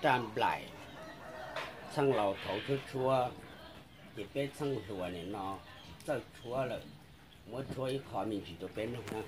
Raj nplaim, txheej laus thaum tshuab tshuab, ces peb txheej hluas nim no tsis txawj tshuab lawm. Muab tshuab ib qho me ntsis rau peb mloog na.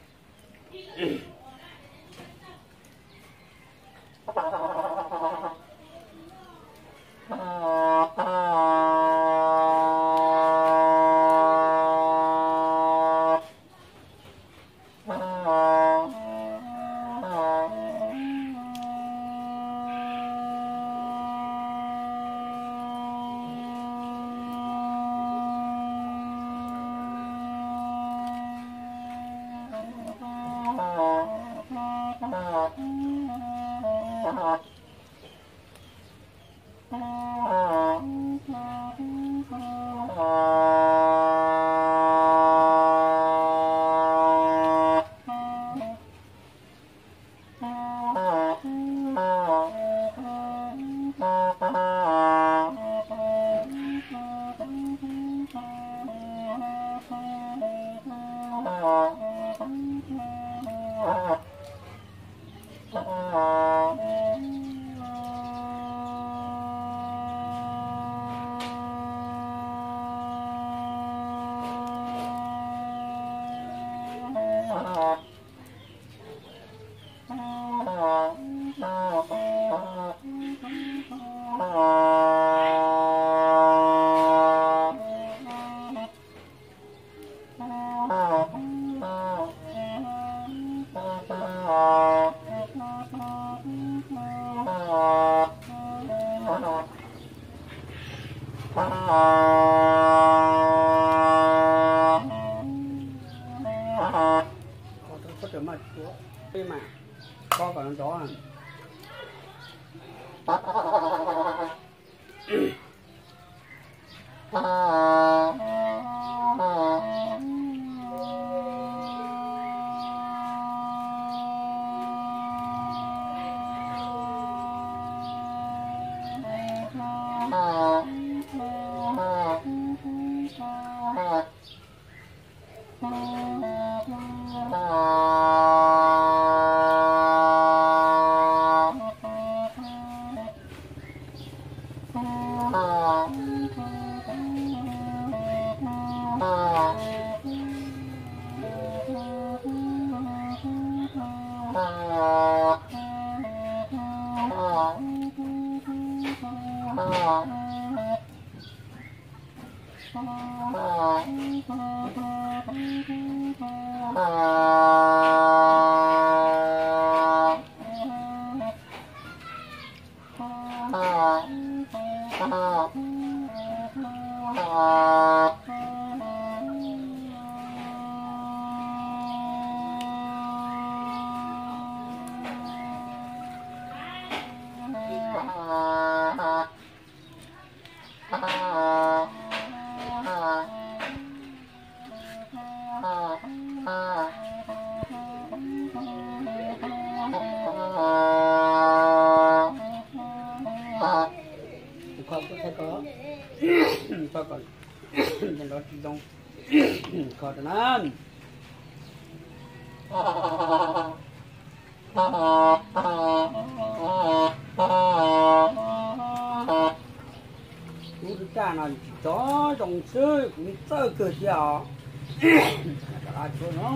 Kho tsis zoo, kho rau na. Kuv tus raj no tsis tso zoo xwb, kuv txawj kawg thiab os. Rov qab tshuab no.